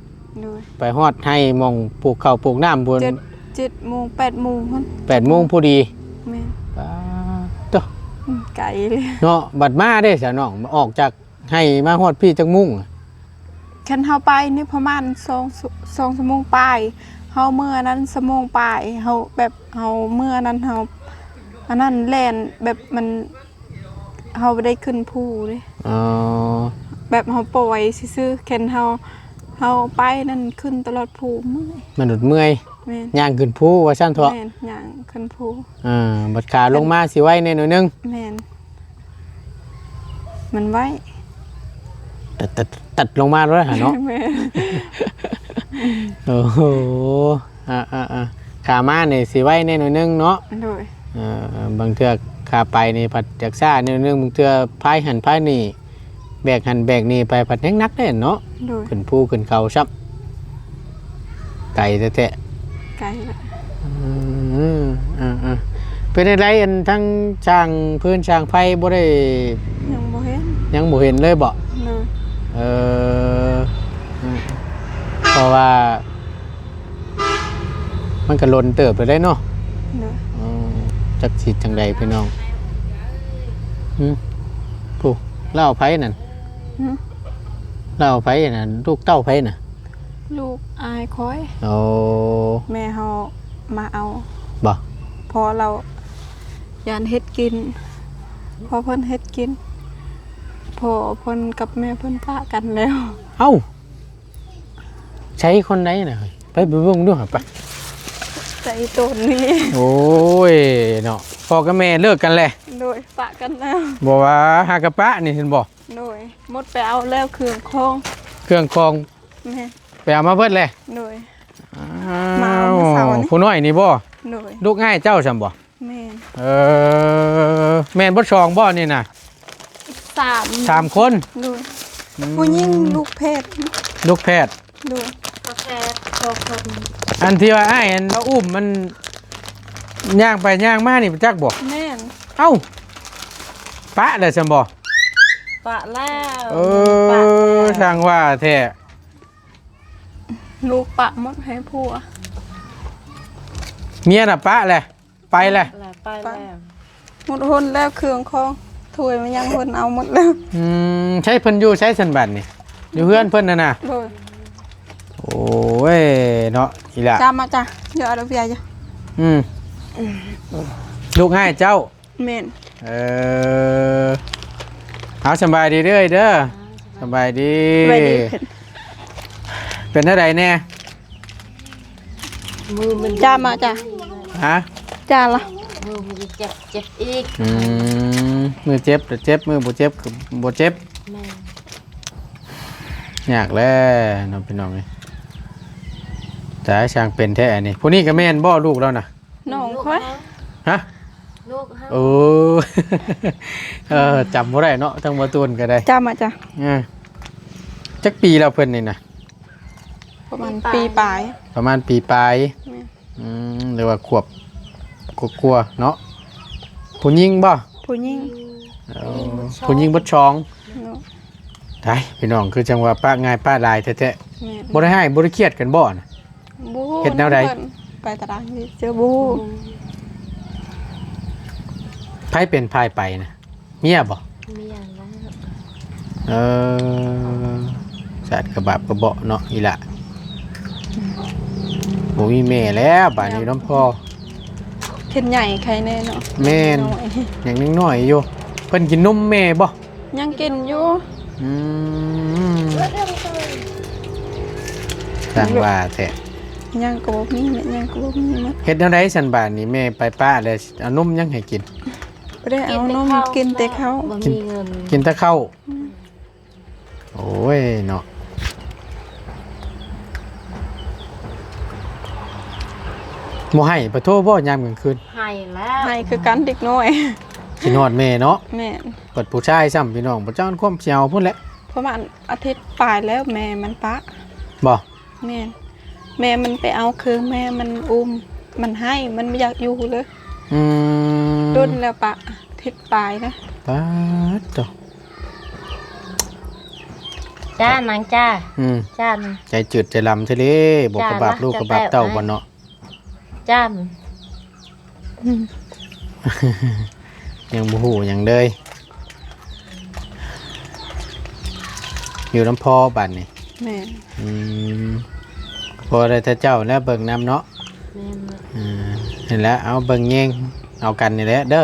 ໂດຍ. ໄປຮອດໄຮ່ໝ່ອງປູກເຂົ້າປູກນ້ຳພຸ້ນ ເຈັດ ເຈັດໂມງ ແປດໂມງພຸ້ນ. ແປດໂມງພໍດີ. ແມ່ນ. ປາດໂທ້ ອືມ ໄກເລີຍເນາະ. ບັດມາເດ້ສາວນ້ອງ ອອກຈາກໄຮ່ມາຮອດພີ້ຈັກໂມງ? ຄັນເຮົາໄປນີ້ປະມານສອງ ສອງຊົ່ວໂມງປາຍ ເຮົາເມືອນັ້ນຊົ່ວໂມງປາຍ ເຮົາແບບເຮົາເມືອນັ້ນ ເຮົາອັນນັ້ນແລ່ນແບບມັນ ເຮົາບໍ່ໄດ້ຂຶ້ນພູເດ້. ອໍ ແບບເຮົາປ່ອຍຊື່ໆ ຄັນເຮົາ ເຮົາໄປນັ້ນຂຶ້ນຕະຫຼອດພູເມື່ອຍ. ມັນເມື່ອຍ. ແມ່ນ. ຍ່າງຂຶ້ນພູວ່າຊັ້ນເຖາະ. ແມ່ນ ຍ່າງຂຶ້ນພູ. ເອີ ບັດຂາລົງມາຊິໄວແດ່ໜ້ອຍໜຶ່ງ. ແມ່ນ ມັນໄວ. ຕັດ ຕັດ ຕັດລົງມາໂລດຫັ້ນເນາະ. ແມ່ນ. ໂອ້ໂຫ ອ່າໆໆ ຂາມານີ້ຊິໄວແດ່ໜ້ອຍໜຶ່ງເນາະ. ໂດຍ. ເອີ ບາງເທື່ອຂາໄປນີ້ພັດຢາກຊ້າໜ້ອຍໜຶ່ງ ບາງເທື່ອພາຍຫັ້ນພາຍນີ້ ແບກຫັ້ນແບກນີ້ໄປພັດແຮງໜັກເດ້ເນາະ. ໂດຍ. ຂຶ້ນພູຂຶ້ນເຂົາຊ້ຳ ໄກແທ້ໆ. ໄກລະ. ອືມ ເອີໆ ເປັນຈັ່ງໃດ ອັນ ທາງຊ່າງຟືນຊ່າງໄຟບໍ່ໄດ້ ຍັງບໍ່ເຫັນ ຍັງບໍ່ເຫັນເລີຍບໍ? ໂດຍ. ເອີ ເພາະວ່າ ມັນກໍດົນເຕີບແລ້ວເດ້ເນາະ. ໂດຍ. ອືມ ຈັກຊິຈັ່ງໃດພີ່ນ້ອງ. ຫຶ ຜູ້ລາວໃຜນັ້ນ? ຫຶ ລາວໃຜນັ້ນ? ລູກເຕົ້າໃຜນະ? ລູກອ້າຍຂ້ອຍ. ໂອ້ ແມ່ເຮົາມາເອົາ. ບໍ່ ພໍ່ລາວຢ້ານເຮັດກິນ ພໍ່ເພິ່ນເຮັດກິນ ພໍ່ເພິ່ນກັບແມ່ເພິ່ນປະກັນແລ້ວ. ເອົ້າ ໃສຄົນໃດນະ? ໄປ ໄປເບິ່ງດູຫາ ໄປ. ໃສ່ໂຕນນີ້. ໂອ້ຍເນາະ ພໍ່ກັບແມ່ເລີກກັນແລ້ວ. ໂດຍ ປະກັນແລ້ວ. ບໍ່ວ່າຫາກະປະນີ້ ເຫັນບໍ່? ໂດຍ. ໝົດໄປເອົາແລ້ວເຄື່ອງຂອງ ເຄື່ອງຂອງ. ແມ່ນ. ໄປເອົາມາເບິດແລ້ວ. ໂດຍ. ອ້າວ ມາເອົາມື້ເຊົ້ານີ້. ຜູ້ນ້ອຍນີ້ບໍ່? ໂດຍ. ລູກອ້າຍເຈົ້າຊັ້ນບໍ່? ແມ່ນ. ເອີ ແມ່ນເບິດສອງບໍ່ນີ້ນະ? ສາມ ສາມຄົນ. ໂດຍ. ອືມ ຜູ້ຍິງລູກແພດ. ລູກແພດ. ໂດຍ. ກໍແພດສອງຄົນ. ອັນທີ່ວ່າອ້າຍອັນລາວອຸ້ມມັນຍ່າງໄປຍ່າງມານີ້ ໄປຈັກບໍ່? ແມ່ນ. ເອົ້າ ປະແລ້ວຊັ້ນບໍ່? ປະແລ້ວ. ເອີ ປະແລ້ວ. ຊ່າງວ່າແທ້. ລູກປະໝົດໃຫ້ຜົວ. ເມຍນະປະແລ້ວ ໄປແລ້ວ. ໄປແລ້ວ. ໝົດຫົນແລ້ວ ເຄື່ອງຂອງຖ້ວຍມັນຍັງຫົນເອົາໝົດແລ້ວ. ອືມ ໃຊ້ເພິ່ນຢູ່ໃສຊັ້ນບັດນີ້? ຢູ່ເຮືອນເພິ່ນຫັ້ນນະ? ໂດຍ. ໂອ້ຍເນາະ ອີ່ຫຼ້າ. ຈ້າມາຈ້າ ເດີ ອາດວຽຍ. ອືມ ລູກອ້າຍເຈົ້າ. ແມ່ນ. ເອີ ເອົາ ສະບາຍດີເດີ້ ເດີ້. ສະບາຍດີ. ສະບາຍດີ. ເປັນແນວໃດແດ່? ມືມັນ ຈ້າມາຈ້າ. ຮະ? ຈ້າລະ. ມືມັນເຈັບ ເຈັບອີກ. ອືມ ມືເຈັບກໍເຈັບ ມືບໍ່ເຈັບກໍບໍ່ເຈັບ. ແມ່ນ. ຍາກແລ້ວເນາະ ພີ່ນ້ອງເອີຍ. ຕາຍ ຊ່າງເປັນແທ້ອັນນີ້. ຜູ້ນີ້ກໍແມ່ນບໍ່ ລູກລາວນະ? ນ້ອງຂ້ອຍ. ຮະ? ລູກເຮົາ. ໂອ້ ເອີ ຈຳບໍ່ໄດ້ເນາະ ທັງບໍ່ຕູນກໍໄດ້. ຈຳມາຈ້າ. ເອີ ຈັກປີແລ້ວເພິ່ນນີ້ນະ? ປະມານປີປາຍ. ປະມານປີປາຍ. ແມ່ນ. ອືມ ຫຼືວ່າຂວບກວ່າໆເນາະ. ຜູ້ຍິງບໍ່? ຜູ້ຍິງ. ເອີ ຜູ້ຍິງເບິດສອງ. ເນາະ. ຕາຍ ພີ່ນ້ອງ ຄືຈັ່ງວ່າປະງ່າຍປະຫຼາຍແທ້ໆ. ແມ່ນ. ບໍ່ໄດ້ຮ້າຍ ບໍ່ໄດ້ຄຽດກັນບໍ່ນະ? ບໍ່ຮູ້. ເຮັດແນວໃດ? ໄປຕະຫຼາດນີ້ ເຈີບໍ່ຮູ້. ໃຜເປັນພາຍໄປນະ? ເມຍບໍ່? ເມຍແລ້ວ. ເອີ ສາດກະບາບກະເບາະເນາະ ອີ່ຫຼ້າ. ບໍ່ມີແມ່ແລ້ວ ບາດນີ້ນຳພໍ່. ເຫັນໃຫຍ່ໄຄແນ່ເນາະ. ແມ່ນ. ຍັງນ້ອຍ ຍັງນ້ອຍຢູ່. ເພິ່ນກິນນົມແມ່ບໍ່? ຍັງກິນຢູ່. ອືມ ຊ່າງວ່າແທ້. ຍັງກໍບໍ່ມີ ແມ່ຍັງກໍບໍ່ມີໝົດ. ເຮັດແນວໃດຊັ້ນບາດນີ້ ແມ່ໄປປະແລ້ວ ເອົານົມຫຍັງໃຫ້ກິນ? ບໍ່ໄດ້ເອົານົມ ກິນແຕ່ເຂົ້າ. ບໍ່ມີເງິນ ກິນແຕ່ເຂົ້າ. ອືມ ໂອ້ຍເນາະ. ບໍ່ໄຫ້ປະໂທບໍ່ຍາມກາງຄືນ? ໄຫ້ແລ້ວ ໄຫ້ຄືກັນເດັກນ້ອຍ. ຄິດຮອດແມ່ເນາະ. ແມ່ນ. ບັດຜູ້ຊາຍຊ້ຳ ພີ່ນ້ອງ ບໍ່ຈັກຄວາມຊິເອົາພຸ້ນແຫຼະ. ປະມານອາທິດປາຍແລ້ວແມ່ມັນປະ. ບໍ່? ແມ່ນ. ແມ່ມັນໄປເອົາເຄື່ອງ ແມ່ມັນອຸ້ມ ມັນໄຫ້ ມັນບໍ່ຢາກຢູ່ເລີຍ. ອືມ ດົນແລ້ວປະ ອາທິດປາຍນະ. ປາດໂທ້. ຈ້ານາງຈ້າ. ອືມ ຈ້ານາງ. ໃຈຈືດໃຈລຳແທ້ເດ້ ບໍ່ກະບາບລູກກະບາບເຕົ້າບໍ່ເນາະ. ຈ້ານາງ. ອືມ ຍັງບໍ່ຮູ້ຫຍັງເລີຍ. ຢູ່ນຳພໍ່ບາດນີ້. ແມ່ນ ອືມ ພໍໄດ້ແຕ່ເຈົ້າແລ້ວເບິ່ງນຳເນາະ ແມ່ນແຫຼະ ເອີ ນີ້ແຫຼະ ເອົາເບິ່ງແຍງເອົາກັນນີ້ແຫຼະເດີ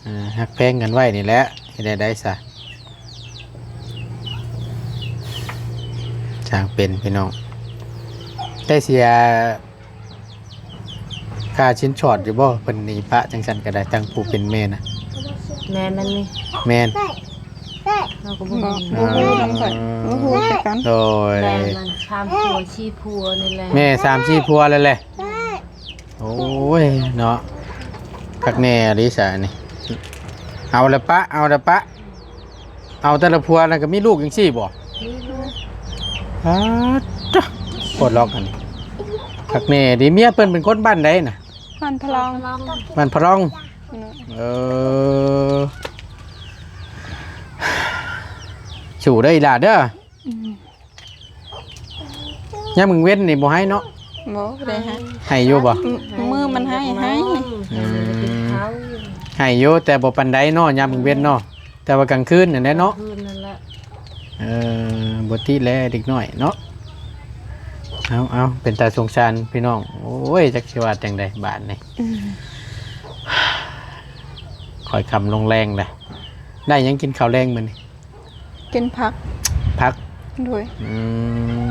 ເອີ ຮັກແພງກັນໄວ້ນີ້ແຫຼະ ເຮັດແນວໃດຊະ ຊ່າງເປັນພີ່ນ້ອງ ໄດ້ເສຍ ຄ່າສິນສອດຢູ່ບໍ່? ເພິ່ນໜີປະຈັ່ງຊັ້ນກໍໄດ້ ທັງຜູ້ເປັນແມ່ນະ ແມ່ນມັນນີ້ ແມ່ນ ເຮົາກໍບໍ່ຮູ້ ບໍ່ຮູ້ນຳຂ້ອຍ ບໍ່ຮູ້ຄືກັນ ໂດຍ ແມ່ມັນສາມຜົວສີ່ຜົວນີ້ແຫຼະ ແມ່ສາມສີ່ຜົວແລ້ວແຫຼະ ໂອ້ຍເນາະ ຄັກແນ່ອີ່ຫຼີຊະອັນນີ້ ເອົາລະປະ ເອົາລະປະ. ເອົາແຕ່ລະຜົວນັ້ນກໍມີລູກຈັ່ງຊີ້ບໍ່? ມີລູກ ປາດໂທ້ ໂຄດລັອກອັນນີ້ ຄັກແນ່ເດ. ເມຍເພິ່ນເປັນຄົນບ້ານໃດນະ? ບ້ານພະລອງ ບ້ານພະລອງ ເອີ ສູ້ເດີອີ່ຫຼ້າເດີ. ອືມ ຍາມກາງເວັນນີ້ບໍ່ໄຫ້ເນາະ? ບໍ່ ບໍ່ໄດ້ໄຫ້ ໄຫ້ຢູ່ບໍ່? ມື້ມັນໄຫ້ ໄຫ້ ອືມ ໄຫ້ຢູ່ ແຕ່ບໍ່ປານໃດເນາະ ຍາມກາງເວັນເນາະ ແຕ່ວ່າກາງຄືນນັ້ນແຫຼະເນາະ ກາງຄືນນັ້ນແຫຼະ ເອີ ບໍ່ຕິແລເດັກນ້ອຍເນາະ. ເອົາ ເອົາ ເປັນຕາສົງສານພີ່ນ້ອງ ໂອ້ຍ ຈັກຊິວ່າຈັ່ງໃດບາດນີ້ ອືມ ຄ່ອຍຄ່ຳລົງແລງແຫຼະ. ໄດ້ຫຍັງກິນເຂົ້າແລງມື້ນີ້? ກິນຜັກ ຜັກ ໂດຍ ອື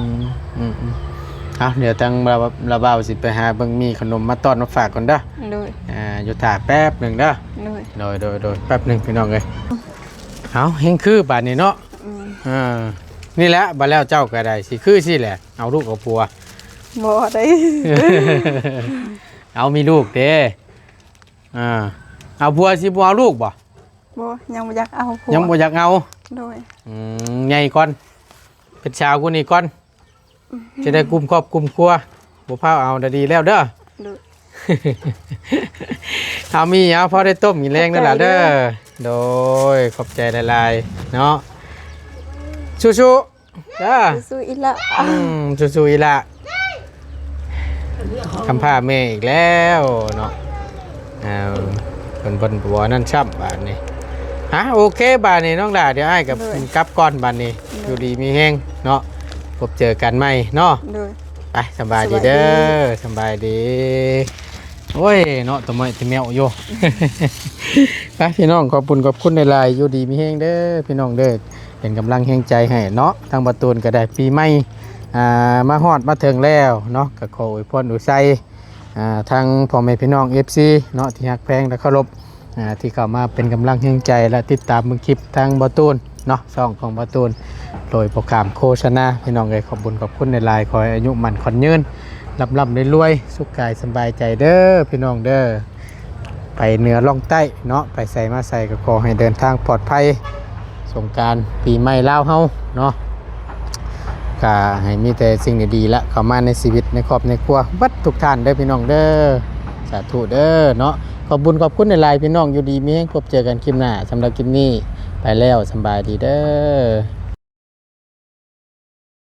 ມ ອືມໆ ເອົາ ດຽວທາງລາວ ລາວບ່າວຊິໄປຫາເບິ່ງໝີ່ຂະໜົມມາຕ້ອນມາຝາກກ່ອນເດີ ໂດຍ ອ່າ ຢູ່ຖ້າແປັບໜຶ່ງເດີ ໂດຍ ໂດຍ ໂດຍ ໂດຍ ແປັບໜຶ່ງພີ່ນ້ອງເອີຍ. ເອົາ ເຮັງຄືບາດນີ້ເນາະ ອືມ ອ່າ ນີ້ແຫຼະ ບາດແລ້ວເຈົ້າກໍໄດ້ ຊິຄືຊີ້ແຫຼະ ເອົາລູກເອົາຜົວ ບໍ່ໄດ້ ເອົາມີລູກເດ້ ອ່າ ເອົາຜົວ ຊິບໍ່ເອົາລູກບໍ່? ບໍ່ ຍັງບໍ່ຢາກເອົາຜົວ ຍັງບໍ່ຢາກເອົາ ໂດຍ ອືມ ໃຫຍ່ກ່ອນ ເປັນສາວກວ່ານີ້ກ່ອນ ອືມ ຈະໄດ້ກຸມຄອບກຸມຄົວ ບໍ່ພາວເອົາ ດະດີແລ້ວເດີ ໂດຍ ເອົາມີ ເອົາພໍໄດ້ຕົ້ມກິນແລງນັ້ນລະເດີ ໂດຍ ຂອບໃຈຫຼາຍໆເນາະ ສູ້ໆ ເດີ ສູ້ໆອີ່ຫຼ້າ ອືມ ສູ້ໆອີ່ຫຼ້າ ຄຳພ້າແມ່ອີກແລ້ວເນາະ ເອົາ ເພິ່ນ ເພິ່ນບໍ່ນັ້ນຊ້ຳບາດນີ້ ຮະ ໂອເຄ ບາດນີ້ນ້ອງຫຼ້າ ດຽວອ້າຍກັບ ໂດຍ ກັບກ່ອນບາດນີ້ ໂດຍ ຢູ່ດີມີແຮງເນາະ ພົບເຈີກັນໃໝ່ເນາະ ໂດຍ ໄປ ສະບາຍດີເດີ ສະບາຍດີ ສະບາຍດີ. ໂອ້ຍເນາະ ຕະມ້ອຍຕະແມ້ວຢູ່ ໄປພີ່ນ້ອງ ຂອບຄຸນ ຂອບຄຸນຫຼາຍໆ ຢູ່ດີມີແຮງເດີພີ່ນ້ອງເດີ ເປັນກຳລັງແຮງໃຈໃຫ້ເນາະ ທາງບ່າວຕູນກໍໄດ້ ປີໃໝ່ ອ່າ ມາຮອດມາເຖິງແລ້ວເນາະ ກໍຂໍອວຍພອນອວຍໄຊ ອ່າ ທັງພໍ່ແມ່ພີ່ນ້ອງ ເອັຟຊີ ເນາະ ທີ່ຮັກແພງ ແລະ ເຄົາລົບ ອ່າ ທີ່ເຂົ້າມາເປັນກຳລັງແຮງໃຈ ແລະ ຕິດຕາມເບິ່ງຄລິບທາງບ່າວຕູນເນາະ ຊ່ອງຂອງບ່າວຕູນ ໂດຍບໍ່ຂ້າມໂຄສະນາ ພີ່ນ້ອງເອີຍ ຂອບບຸນຂອບຄຸນຫຼາຍໆ ຂໍໃຫ້ອາຍຸໝັ້ນຂວັນຍືນ ລ່ຳໆລວຍໆ ສຸກກາຍສະບາຍໃຈເດີພີ່ນ້ອງເດີ ໄປເໜືອລ່ອງໃຕ້ເນາະ ໄປໃສມາໃສກໍຂໍໃຫ້ເດີນທາງປອດໄພ ສົງການປີໃໝ່ລາວເຮົາເນາະ ກໍໃຫ້ມີແຕ່ສິ່ງດີໆລະເຂົ້າມາໃນຊີວິດ ໃນຄອບໃນຄົວ ເບິດທຸກທ່ານເດີພີ່ນ້ອງເດີ ສາທຸເດີເນາະ ຂອບບຸນຂອບຄຸນຫຼາຍໆ ພີ່ນ້ອງ ຢູ່ດີມີແຮງ ພົບເຈີກັນຄລິບໜ້າ ສຳລັບຄລິບນີ້ໄປແລ້ວ ສະບາຍດີເດີ.